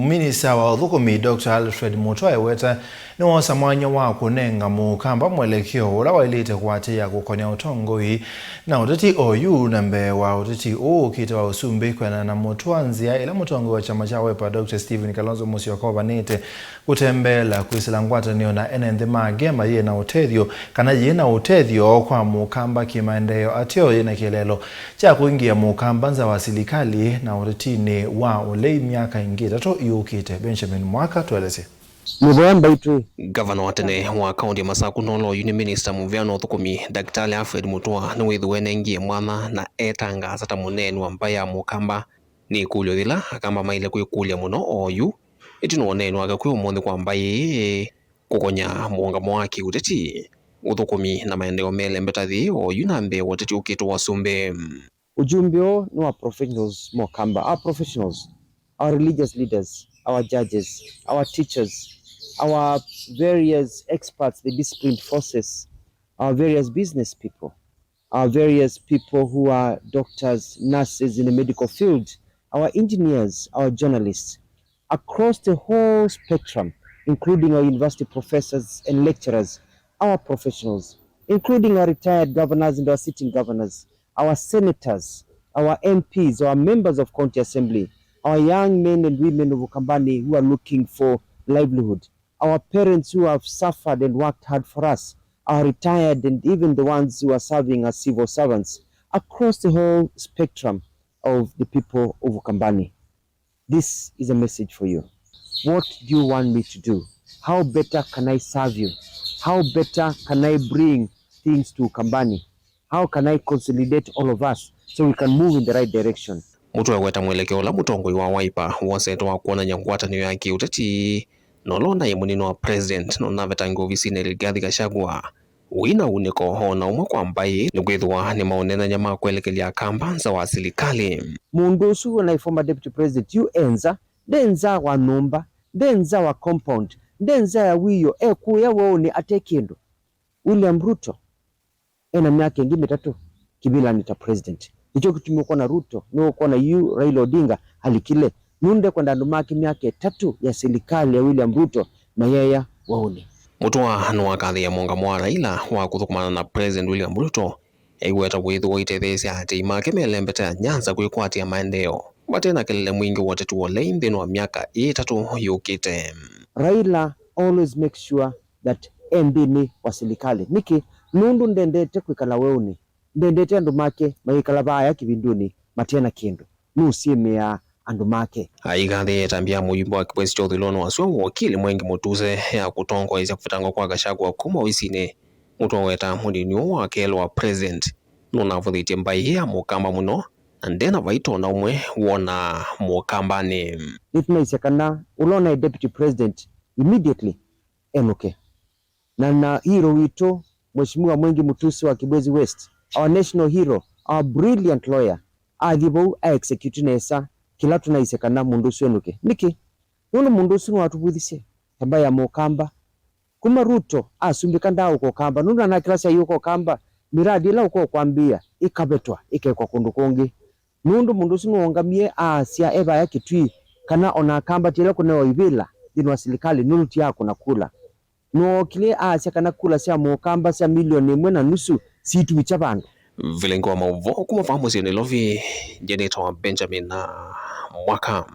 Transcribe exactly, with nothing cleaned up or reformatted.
Minista wa ũthũkũmi, Doctor Alfred Mutua, eweta nĩwosa mwanya wa kũnenga Mũkamba mwelekeo ũla waĩlĩte kũatĩĩa kũkonya ũtongoi na ũteti oyu na mbee wa ũteti ũũ ũkĩte wa ũsumbĩ, kwĩanana na Mutua nzĩa ĩla mũtongoi wa kyama kya Wiper, Doctor Stephen Kalonzo Musyoka, ũvanĩte kũtembeela kwĩsĩla ngwatanĩo na ene nthĩ make mayĩ na ũtethyo, kana yĩ na ũtethyo kwa Mũkamba kĩmaendeeo, ateo yĩ na kĩeleelo kya kũingĩa Mũkamba nza wa silikalĩ na ũtetinĩ wa ũlei myaka ĩngĩ ĩtatũ yũkĩte. Benjamin Mwaka, tũelesye. Mĩthemba itũ. Ngavana wa tene wa kaũntĩ ya Masaku na ũla oyu nĩ minista mũvea na ũthũkũmi, Ndakĩtalĩ Alfred Mutua, nĩwĩthĩwe enengie mwanya na etangaasa ta mũneeni wa mbaĩ ya Mũkamba. Nĩ ĩkũlyo yĩla Akamba maĩle kwĩkũlya mũno oyu ĩtina wa ũneeni wake kwĩ ũmũnthĩ kwa mbaĩ ĩĩ, kũkonya mũũngamo wa kĩũteti, ũthũkũmi na maendeeo melembeta yĩĩ oyu na mbee wa ũteti ũkĩte wa ũsumbĩ. Ujumbe ũũ nĩ wa professionals Mũkamba, our professionals, our religious leaders, our judges, our teachers, our various experts, the disciplined forces, our various business people, our various people who are doctors, nurses in the medical field, our engineers, our journalists, across the whole spectrum, including our university professors and lecturers, our professionals, including our retired governors and our sitting governors, our senators, our M Ps, our members of County Assembly, our young men and women of Ukambani who are looking for livelihood, our parents who have suffered and worked hard for us, our retired and even the ones who are serving as civil servants across the whole spectrum of the people of Ukambani. This is a message for you. What do you want me to do? How better can I serve you? How better can I bring things to Ukambani? How can I consolidate all of us so we can move in the right direction? Mutua eweta mwelekeo ũla mũtongoi wa Wiper wosete wa kwonany'a ngwatanĩo ya kĩũteti na ũla ũnaĩ mũnini wa president na ũnavetangiwe ovisinĩ Rigathi Gachagua. Wĩ na unĩko o na ũmwe kwa mbaĩ nĩkwĩthĩwa nĩ maũneenany'a ma kwelekelya Akamba nza wa silikalĩ. Mũndũ ũsu ũnaĩ former deputy president yu e nza, nde nza wa nyũmba, nde nza wa compound, nde nza ya wĩoo, e kũya weũnĩ ate kĩndũ. William Ruto ena myaka ĩngĩ mĩtatũ kĩvĩlanĩ ta president. Nĩkyo kĩtumi ũkwona Ruto, nĩwe ũkwona yu Raila Odinga alikile. Nũndũ ndekwenda andũ make myaka ĩtatũ ya silikalĩ ya William Ruto mayeya weũnĩ. Mutua nĩwakathĩĩe mũũngamo wa Raila wa kũthũkũmana na President William Ruto, eiweta wĩthĩwa ũitetheesya aatĩĩi make melembeta ya Nyanza kwĩkwatĩa maendeeo vate na kelele mwingĩ wa ũteti wa ũlei nthĩnĩ wa myaka ĩĩ ĩtatũ yũkĩte. Raila always makes sure that e nthĩnĩ wa silikalĩ. Nĩkĩ? Nũndũ ndendete kwĩkala weũnĩ. Ndendete andũ make mayĩkala vaaya kĩvindunĩ mate na kĩndũ. Nũsyĩmĩaa andũ make. Aikathĩĩe ĩtambya ya mũyumba wa kĩvesi kya ũthũĩlonĩ wa sua wokili Mwengi Mũtuse ya kũtongoesya kũvetangwa kwa Gachagua kuma ovisinĩ. Mutua eweta mũnini ũũ wa kelĩ wa president nũnavũthĩtye mbaĩ ĩĩ ya Mũkamba mũno, na ndena vaita o na ũmwe wonaa Mũkambanĩ. Nĩtũnaisye kana ũla ũnaĩ deputy president immediately enũke. Na, na hero witũ, Mheshimiwa Mwengi Mutuse wa Kibwezi West, our national hero, our brilliant lawyer, athi vau a execute nesa kĩla tũnaisye kana mũndũ ũsu enũke. Nĩkĩ? Nũndũ mũndũ ũsu nĩwatũvũthisye eba ya Mũkamba. Kuma Ruto asumbĩka ndaaũka Ũkamba, nũndũ anakĩlasya aiũka Ũkamba, mĩradi ĩla ũka ũkwambĩĩa ĩkavetwa, ĩkekwa kũndũ kũngĩ. Nũndũ mũndũ ũsu nĩwoongamie aasya e vaya Kitui kana o na Akamba ti ala kũnewa ivĩla nthĩnĩ wa silikalĩ nũndũ ti akũna kula. Nĩwookilye aasya kana kula sya Mũkamba sya milioni ĩmwe na nusu siituvikya vandũ. Vilingi wa maũvoo kuma vaa mũsyĩ Nairobi, nyie nĩtawa Benjamin Mwaka.